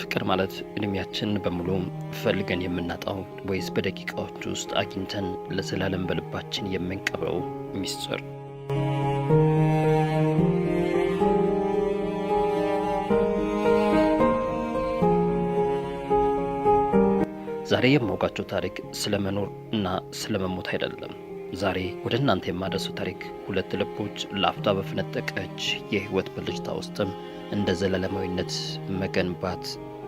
ፍቅር ማለት እድሜያችን በሙሉ ፈልገን የምናጣው ወይስ በደቂቃዎች ውስጥ አግኝተን ለዘላለም በልባችን የምንቀብረው ሚስጥር? ዛሬ የማውቃቸው ታሪክ ስለ መኖር እና ስለ መሞት አይደለም። ዛሬ ወደ እናንተ የማደርሰው ታሪክ ሁለት ልቦች ለአፍታ በፈነጠቀች የህይወት ብልጭታ ውስጥም እንደ ዘላለማዊነት መገንባት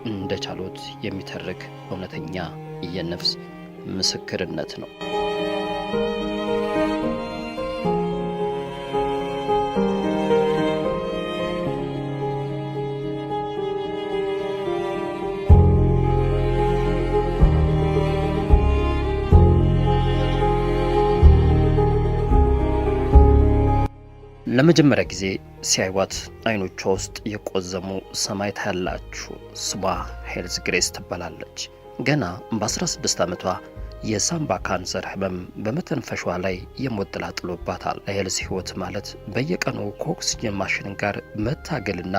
እንደቻሉት የሚተርክ እውነተኛ የነፍስ ምስክርነት ነው። ለመጀመሪያ ጊዜ ሲያዩዋት አይኖቿ ውስጥ የቆዘሙ ሰማይ ታያላችሁ። ስሟ ሄልዝ ግሬስ ትባላለች። ገና በ16 ዓመቷ የሳምባ ካንሰር ህመም በመተንፈሿ ላይ የሞት ጥላ ጥሎባታል። ለሄልዝ ህይወት ማለት በየቀኑ ከኦክስጅን ማሽን ጋር መታገልና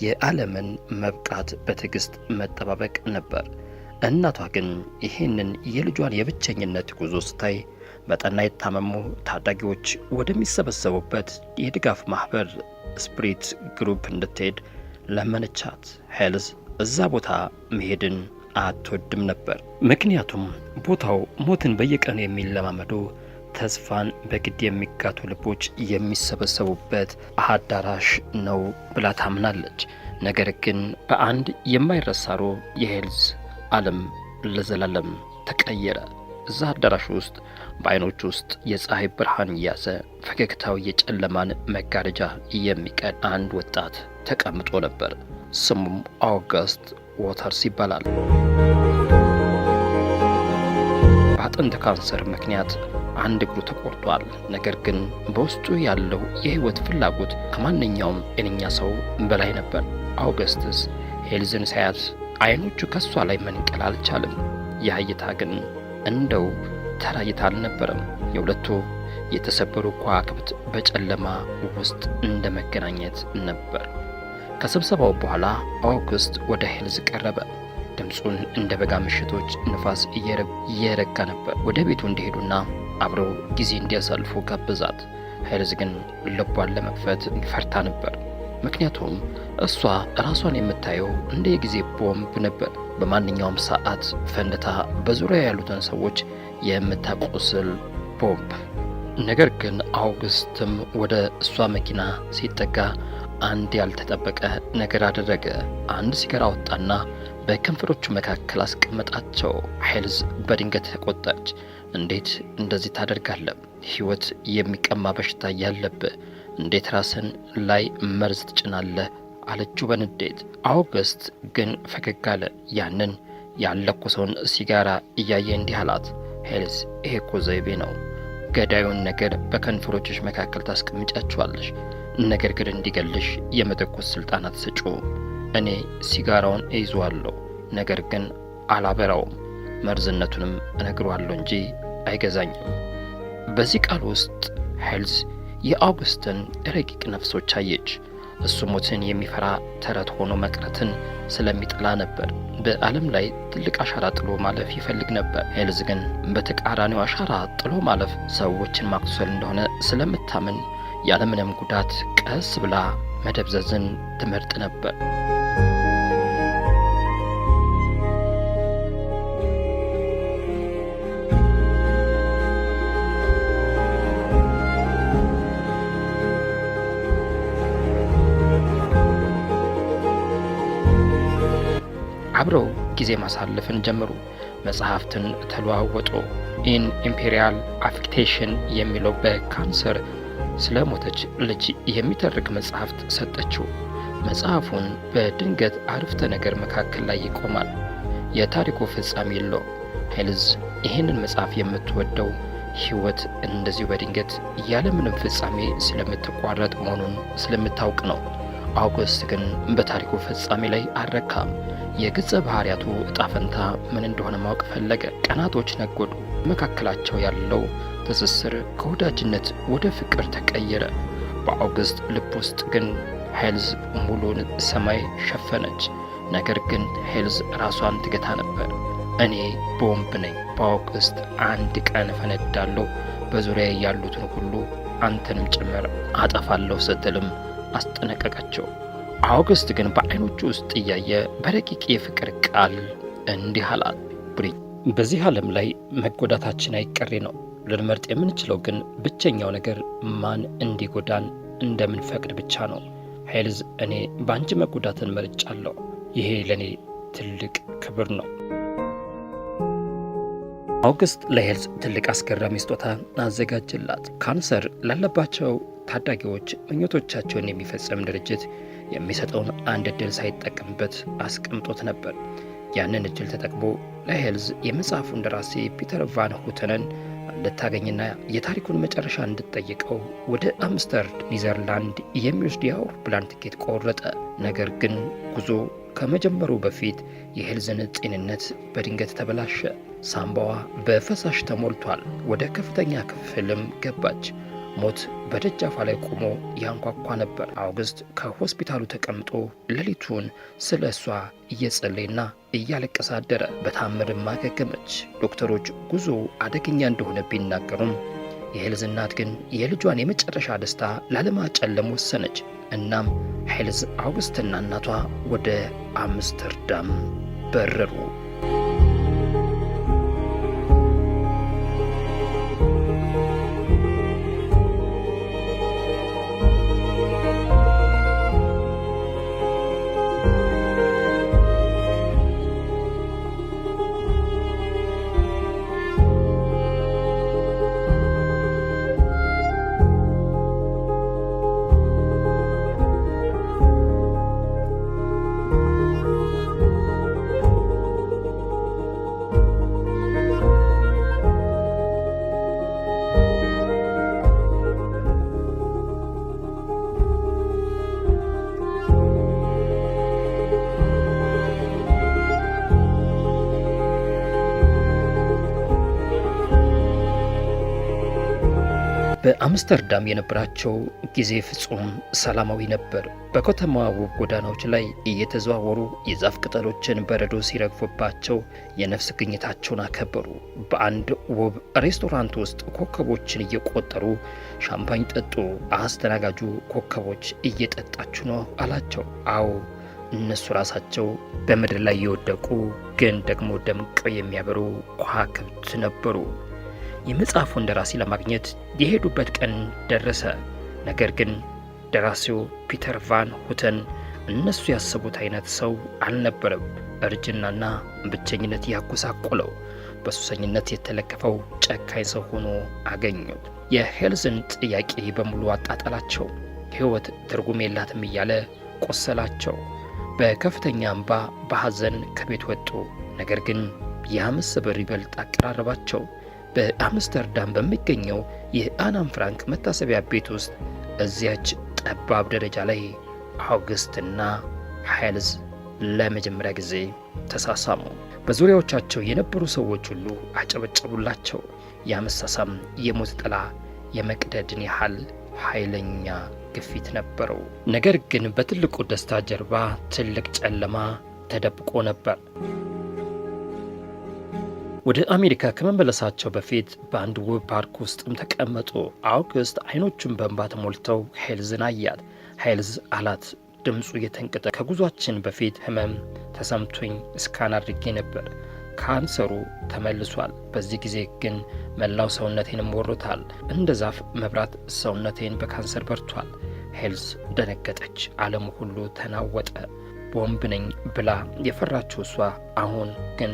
የዓለምን መብቃት በትዕግስት መጠባበቅ ነበር። እናቷ ግን ይህንን የልጇን የብቸኝነት ጉዞ ስታይ በጠና የታመሙ ታዳጊዎች ወደሚሰበሰቡበት የድጋፍ ማህበር Spirit Group እንድትሄድ ለመነቻት። ሄልዝ እዛ ቦታ መሄድን አትወድም ነበር። ምክንያቱም ቦታው ሞትን በየቀኑ የሚለማመዱ፣ ተስፋን በግድ የሚጋቱ ልቦች የሚሰበሰቡበት አዳራሽ ነው ብላ ታምናለች። ነገር ግን በአንድ የማይረሳ ሮብ የሄልዝ ዓለም ለዘላለም ተቀየረ። እዛ አዳራሽ ውስጥ በአይኖቹ ውስጥ የፀሐይ ብርሃን እያዘ ፈገግታው የጨለማን መጋረጃ የሚቀድ አንድ ወጣት ተቀምጦ ነበር። ስሙም ኦገስት ዎተርስ ይባላል። በአጥንት ካንሰር ምክንያት አንድ እግሩ ተቆርጧል። ነገር ግን በውስጡ ያለው የህይወት ፍላጎት ከማንኛውም ጤነኛ ሰው በላይ ነበር። አውገስትስ ሄልዝን ሳያት አይኖቹ ከሷ ላይ መንቀል አልቻለም። ያ እይታ ግን እንደው ተራ እይታ አልነበረም። የሁለቱ የተሰበሩ ከዋክብት በጨለማ ውስጥ እንደ መገናኘት ነበር። ከስብሰባው በኋላ ኦገስት ወደ ሄልዝ ቀረበ። ድምፁን እንደ በጋ ምሽቶች ንፋስ እየረጋ ነበር። ወደ ቤቱ እንዲሄዱና አብረው ጊዜ እንዲያሳልፉ ጋበዛት። ሄልዝ ግን ልቧን ለመክፈት ፈርታ ነበር። ምክንያቱም እሷ ራሷን የምታየው እንደ የጊዜ ቦምብ ነበር። በማንኛውም ሰዓት ፈንድታ በዙሪያ ያሉትን ሰዎች የምታቆስል ቦምብ። ነገር ግን አውግስትም ወደ እሷ መኪና ሲጠጋ አንድ ያልተጠበቀ ነገር አደረገ። አንድ ሲጋራ አወጣና በከንፈሮቹ መካከል አስቀመጣቸው። ሄልዝ በድንገት ተቆጣች። እንዴት እንደዚህ ታደርጋለህ? ህይወት የሚቀማ በሽታ ያለብህ እንዴት ራስን ላይ መርዝ ትጭናለህ? አለችው በንዴት። አውገስት ግን ፈገግ አለ። ያንን ያለኮሰውን ሲጋራ እያየ እንዲህ አላት፣ ሄልዝ ይሄ እኮ ዘይቤ ነው። ገዳዩን ነገር በከንፈሮችሽ መካከል ታስቀምጫቸዋለሽ። ነገር ግን እንዲገልሽ የመተኮስ ስልጣን አትሰጪውም። እኔ ሲጋራውን እይዘዋለሁ፣ ነገር ግን አላበራውም። መርዝነቱንም እነግረዋለሁ እንጂ አይገዛኝም። በዚህ ቃል ውስጥ ሄልዝ የአውግስትን ረቂቅ ነፍሶች አየች። እሱ ሞትን የሚፈራ ተረት ሆኖ መቅረትን ስለሚጠላ ነበር። በዓለም ላይ ትልቅ አሻራ ጥሎ ማለፍ ይፈልግ ነበር። ሄልዝ ግን በተቃራኒው አሻራ ጥሎ ማለፍ ሰዎችን ማቁሰል እንደሆነ ስለምታምን ያለምንም ጉዳት ቀስ ብላ መደብዘዝን ትመርጥ ነበር። አብረው ጊዜ ማሳለፍን ጀመሩ። መጽሐፍትን ተለዋወጡ። An Imperial Affection የሚለው በካንሰር ስለ ሞተች ልጅ የሚተርክ መጽሐፍት ሰጠችው። መጽሐፉን በድንገት አረፍተ ነገር መካከል ላይ ይቆማል። የታሪኩ ፍጻሜ የለውም። ሄልዝ ይህንን መጽሐፍ የምትወደው ሕይወት እንደዚሁ በድንገት ያለምንም ፍጻሜ ስለምትቋረጥ መሆኑን ስለምታውቅ ነው። አውግስት ግን በታሪኩ ፍጻሜ ላይ አልረካም። የገጸ ባህሪያቱ እጣ ፈንታ ምን እንደሆነ ማወቅ ፈለገ። ቀናቶች ነጎዱ። መካከላቸው ያለው ትስስር ከወዳጅነት ወደ ፍቅር ተቀየረ። በአውግስት ልብ ውስጥ ግን ሄልዝ ሙሉን ሰማይ ሸፈነች። ነገር ግን ሄልዝ ራሷን ትገታ ነበር። እኔ ቦምብ ነኝ፣ በኦገስት አንድ ቀን እፈነዳለሁ፣ በዙሪያ ያሉትን ሁሉ አንተንም ጭምር አጠፋለሁ ስትልም አስጠነቀቀችው። አውግስት ግን በዐይኖቹ ውስጥ እያየ በረቂቅ የፍቅር ቃል እንዲህ አላት። ብሪ፣ በዚህ ዓለም ላይ መጎዳታችን አይቀሬ ነው። ልንመርጥ የምንችለው ግን ብቸኛው ነገር ማን እንዲጎዳን እንደምንፈቅድ ብቻ ነው። ሄልዝ፣ እኔ በአንቺ መጎዳትን መርጫለሁ። ይሄ ለእኔ ትልቅ ክብር ነው። አውግስት ለሄልዝ ትልቅ አስገራሚ ስጦታ አዘጋጀላት። ካንሰር ላለባቸው ታዳጊዎች ምኞቶቻቸውን የሚፈጽም ድርጅት የሚሰጠውን አንድ እድል ሳይጠቀምበት አስቀምጦት ነበር። ያንን እድል ተጠቅሞ ለሄልዝ የመጽሐፉን ደራሲ ፒተር ቫን ሁተንን እንድታገኝና የታሪኩን መጨረሻ እንድትጠይቀው ወደ አምስተርዳም ኒዘርላንድ የሚወስድ የአውሮፕላን ትኬት ቆረጠ። ነገር ግን ጉዞ ከመጀመሩ በፊት የሄልዝን ጤንነት በድንገት ተበላሸ። ሳምባዋ በፈሳሽ ተሞልቷል። ወደ ከፍተኛ ክፍልም ገባች። ሞት በደጃፏ ላይ ቆሞ ያንኳኳ ነበር። አውግስት ከሆስፒታሉ ተቀምጦ ሌሊቱን ስለ እሷ እየጸለይና እያለቀሰ አደረ። በታምርም አገገመች። ዶክተሮች ጉዞው አደገኛ እንደሆነ ቢናገሩም የሄልዝ እናት ግን የልጇን የመጨረሻ ደስታ ላለማጨለም ወሰነች። እናም ሄልዝ፣ አውግስትና እናቷ ወደ አምስተርዳም በረሩ። በአምስተርዳም የነበራቸው ጊዜ ፍጹም ሰላማዊ ነበር። በከተማዋ ውብ ጎዳናዎች ላይ እየተዘዋወሩ የዛፍ ቅጠሎችን በረዶ ሲረግፉባቸው የነፍስ ግኝታቸውን አከበሩ። በአንድ ውብ ሬስቶራንት ውስጥ ኮከቦችን እየቆጠሩ ሻምፓኝ ጠጡ። አስተናጋጁ ኮከቦች እየጠጣችሁ ነው አላቸው። አዎ፣ እነሱ ራሳቸው በምድር ላይ የወደቁ ግን ደግሞ ደምቀው የሚያበሩ ከዋክብት ነበሩ። የመጽሐፉን ደራሲ ለማግኘት የሄዱበት ቀን ደረሰ። ነገር ግን ደራሲው ፒተር ቫን ሁተን እነሱ ያሰቡት አይነት ሰው አልነበረም። እርጅናና ብቸኝነት ያጎሳቆለው፣ በሱሰኝነት የተለከፈው ጨካኝ ሰው ሆኖ አገኙት። የሄልዝን ጥያቄ በሙሉ አጣጣላቸው። ሕይወት ትርጉም የላትም እያለ ቆሰላቸው። በከፍተኛ እንባ በሐዘን ከቤት ወጡ። ነገር ግን ያ መሰበር ይበልጥ አቀራረባቸው። በአምስተርዳም በሚገኘው የአና ፍራንክ መታሰቢያ ቤት ውስጥ እዚያች ጠባብ ደረጃ ላይ አውግስትና ሄልዝ ለመጀመሪያ ጊዜ ተሳሳሙ። በዙሪያዎቻቸው የነበሩ ሰዎች ሁሉ አጨበጨቡላቸው። ያ መሳሳም የሞት ጥላ የመቅደድን ያህል ኃይለኛ ግፊት ነበረው። ነገር ግን በትልቁ ደስታ ጀርባ ትልቅ ጨለማ ተደብቆ ነበር። ወደ አሜሪካ ከመመለሳቸው በፊት በአንድ ውብ ፓርክ ውስጥም ተቀመጡ። አውግስት አይኖቹን በእንባ ተሞልተው ሄልዝን አያት። ሄልዝ አላት ድምፁ እየተንቀጠ፣ ከጉዟችን በፊት ህመም ተሰምቶኝ scan አድርጌ ነበር። ካንሰሩ ተመልሷል። በዚህ ጊዜ ግን መላው ሰውነቴንም ወሮታል። እንደ ዛፍ መብራት ሰውነቴን በካንሰር በርቷል። ሄልዝ ደነገጠች። ዓለሙ ሁሉ ተናወጠ። ቦምብ ነኝ ብላ የፈራችው እሷ አሁን ግን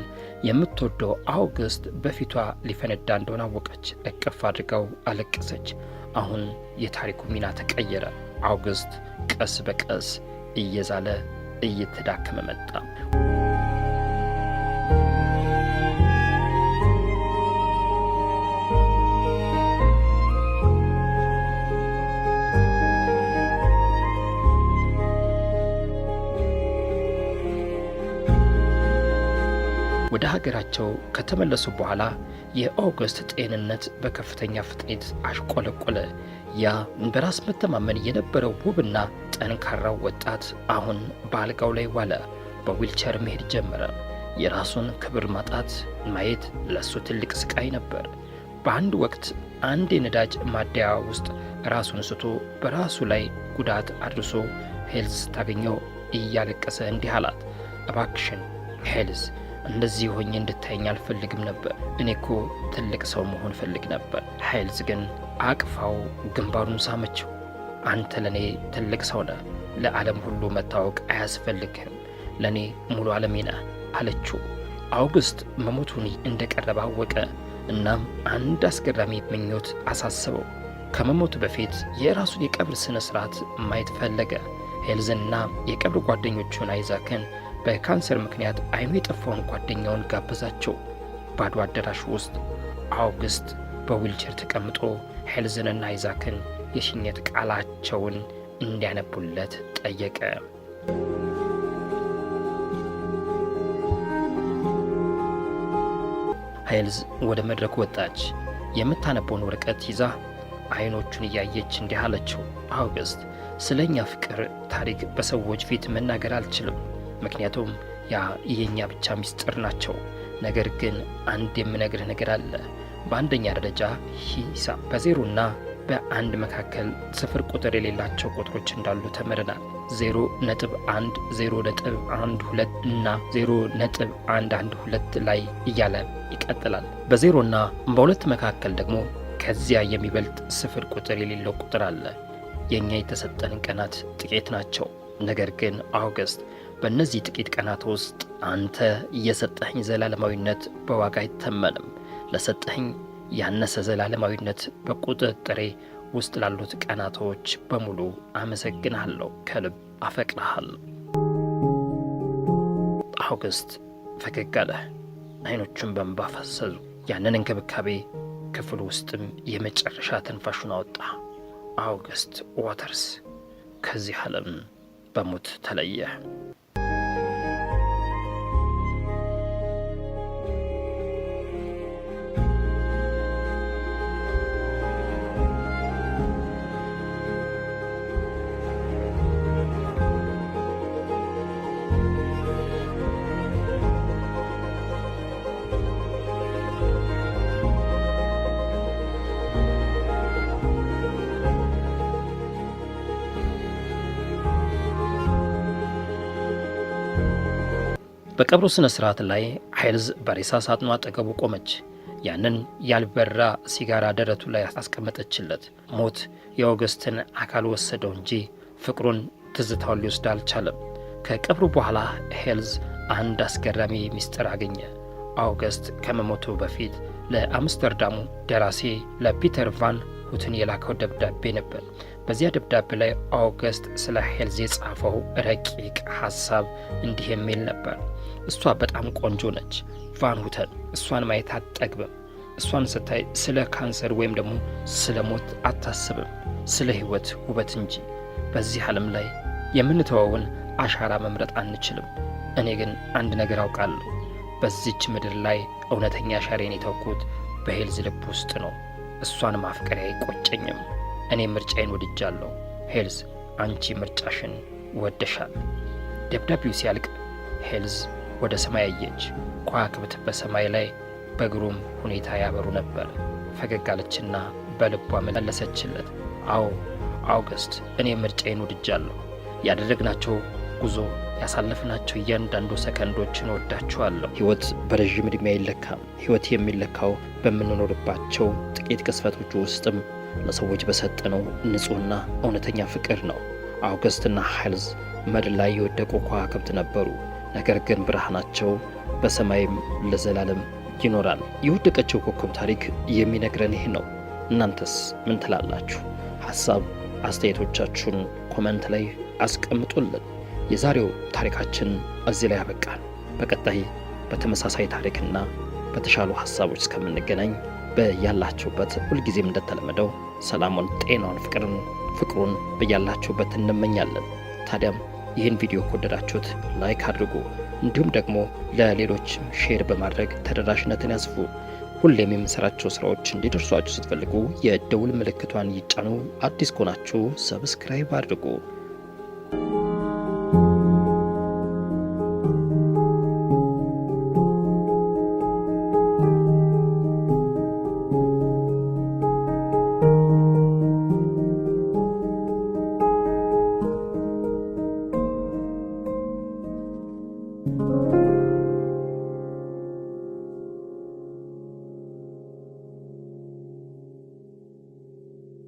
የምትወደው አውግስት በፊቷ ሊፈነዳ እንደሆነ አወቀች። እቅፍ አድርጋው አለቀሰች። አሁን የታሪኩ ሚና ተቀየረ። አውግስት ቀስ በቀስ እየዛለ እየተዳከመ መጣ። ወደ ሀገራቸው ከተመለሱ በኋላ የኦገስት ጤንነት በከፍተኛ ፍጥነት አሽቆለቆለ። ያ በራስ መተማመን የነበረው ውብና ጠንካራው ወጣት አሁን በአልጋው ላይ ዋለ። በዊልቸር መሄድ ጀመረ። የራሱን ክብር ማጣት ማየት ለሱ ትልቅ ስቃይ ነበር። በአንድ ወቅት አንድ የነዳጅ ማደያ ውስጥ ራሱን ስቶ በራሱ ላይ ጉዳት አድርሶ ሄልዝ ስታገኘው እያለቀሰ እንዲህ አላት፣ እባክሽን ሄልዝ፣ እንደዚህ ሆኜ እንድታየኝ አልፈልግም ነበር። እኔ እኮ ትልቅ ሰው መሆን እፈልግ ነበር። ሄልዝ ግን አቅፋው ግንባሩን ሳመችው። አንተ ለእኔ ትልቅ ሰው ነህ፣ ለዓለም ሁሉ መታወቅ አያስፈልግህም፣ ለእኔ ሙሉ ዓለሜ ነህ አለችው። አውግስት መሞቱን እንደቀረበ አወቀ። እናም አንድ አስገራሚ ምኞት አሳሰበው። ከመሞቱ በፊት የራሱን የቀብር ሥነ ሥርዓት ማየት ፈለገ። ሄልዝንና የቀብር ጓደኞቹን አይዛክን በካንሰር ምክንያት አይኑ የጠፋውን ጓደኛውን ጋበዛቸው። ባዶ አዳራሽ ውስጥ አውግስት በዊልቸር ተቀምጦ ሄልዝንና አይዛክን የሽኝት ቃላቸውን እንዲያነቡለት ጠየቀ። ሄልዝ ወደ መድረኩ ወጣች። የምታነበውን ወረቀት ይዛ አይኖቹን እያየች እንዲህ አለችው፣ አውግስት፣ ስለ እኛ ፍቅር ታሪክ በሰዎች ፊት መናገር አልችልም፣ ምክንያቱም ያ የእኛ ብቻ ምስጢር ናቸው። ነገር ግን አንድ የምነግርህ ነገር አለ። በአንደኛ ደረጃ ሂሳብ በዜሮና በአንድ መካከል ስፍር ቁጥር የሌላቸው ቁጥሮች እንዳሉ ተምረናል። 0.1፣ 0.12 እና 0.112 ላይ እያለ ይቀጥላል። በዜሮና በሁለት መካከል ደግሞ ከዚያ የሚበልጥ ስፍር ቁጥር የሌለው ቁጥር አለ። የእኛ የተሰጠን ቀናት ጥቂት ናቸው። ነገር ግን አውግስት፣ በእነዚህ ጥቂት ቀናት ውስጥ አንተ የሰጠኸኝ ዘላለማዊነት በዋጋ አይተመንም። ለሰጠኸኝ ያነሰ ዘላለማዊነት በቁጥጥሬ ውስጥ ላሉት ቀናቶች በሙሉ አመሰግንሃለሁ። ከልብ አፈቅርሃለሁ። አውግስት ፈገግ አለ። አይኖቹን በእንባ ፈሰሱ። ያንን እንክብካቤ ክፍል ውስጥም የመጨረሻ ትንፋሹን አወጣ። አውግስት ዋተርስ ከዚህ ዓለም በሞት ተለየ። በቀብሩ ስነ ስርዓት ላይ ሄልዝ በሬሳ ሳጥኑ አጠገቡ ቆመች። ያንን ያልበራ ሲጋራ ደረቱ ላይ አስቀመጠችለት። ሞት የኦገስትን አካል ወሰደው እንጂ ፍቅሩን፣ ትዝታውን ሊወስድ አልቻለም። ከቀብሩ በኋላ ሄልዝ አንድ አስገራሚ ምስጢር አገኘ። አውገስት ከመሞቱ በፊት ለአምስተርዳሙ ደራሲ ለፒተር ቫን ሁትን የላከው ደብዳቤ ነበር። በዚያ ደብዳቤ ላይ ኦገስት ስለ ሄልዝ የጻፈው ረቂቅ ሐሳብ እንዲህ የሚል ነበር። እሷ በጣም ቆንጆ ነች ቫን ሁተን፣ እሷን ማየት አትጠግብም። እሷን ስታይ ስለ ካንሰር ወይም ደግሞ ስለ ሞት አታስብም፣ ስለ ሕይወት ውበት እንጂ። በዚህ ዓለም ላይ የምንተወውን አሻራ መምረጥ አንችልም። እኔ ግን አንድ ነገር አውቃለሁ። በዚች ምድር ላይ እውነተኛ አሻሬን የተውኩት በሄልዝ ልብ ውስጥ ነው። እሷን ማፍቀሬ አይቆጨኝም። እኔ ምርጫዬን ወድጃለሁ። ሄልዝ፣ አንቺ ምርጫሽን ወደሻል። ደብዳቤው ሲያልቅ ሄልዝ ወደ ሰማይ አየች። ከዋክብት በሰማይ ላይ በግሩም ሁኔታ ያበሩ ነበር። ፈገግ አለችና በልቧ መለሰችለት፣ አዎ አውገስት፣ እኔ ምርጫዬን ወድጃለሁ። ያደረግናቸው ጉዞ፣ ያሳለፍናቸው እያንዳንዱ ሰከንዶችን ወዳችኋለሁ። ሕይወት በረዥም ዕድሜ አይለካም። ሕይወት የሚለካው በምንኖርባቸው ጥቂት ቅጽበቶች ውስጥም ለሰዎች በሰጠነው ንጹሕና እውነተኛ ፍቅር ነው። አውገስትና ሄልዝ ምድር ላይ የወደቁ ከዋክብት ነበሩ። ነገር ግን ብርሃናቸው በሰማይም ለዘላለም ይኖራል። የወደቀችው ኮከብ ታሪክ የሚነግረን ይህ ነው። እናንተስ ምን ትላላችሁ? ሐሳብ አስተያየቶቻችሁን comment ላይ አስቀምጡልን። የዛሬው ታሪካችን እዚህ ላይ ያበቃል። በቀጣይ በተመሳሳይ ታሪክና በተሻሉ ሐሳቦች እስከምንገናኝ በያላችሁበት ሁልጊዜም እንደተለመደው ሰላሙን፣ ጤናውን፣ ፍቅሩን በያላችሁበት እንመኛለን። ታዲያም ይህን ቪዲዮ ከወደዳችሁት like አድርጉ፣ እንዲሁም ደግሞ ለሌሎች share በማድረግ ተደራሽነትን ያስፉ። ሁሌም የምንሰራቸው ስራዎች እንዲደርሷችሁ ስትፈልጉ የደውል ምልክቷን ይጫኑ። አዲስ ከሆናችሁ subscribe አድርጉ።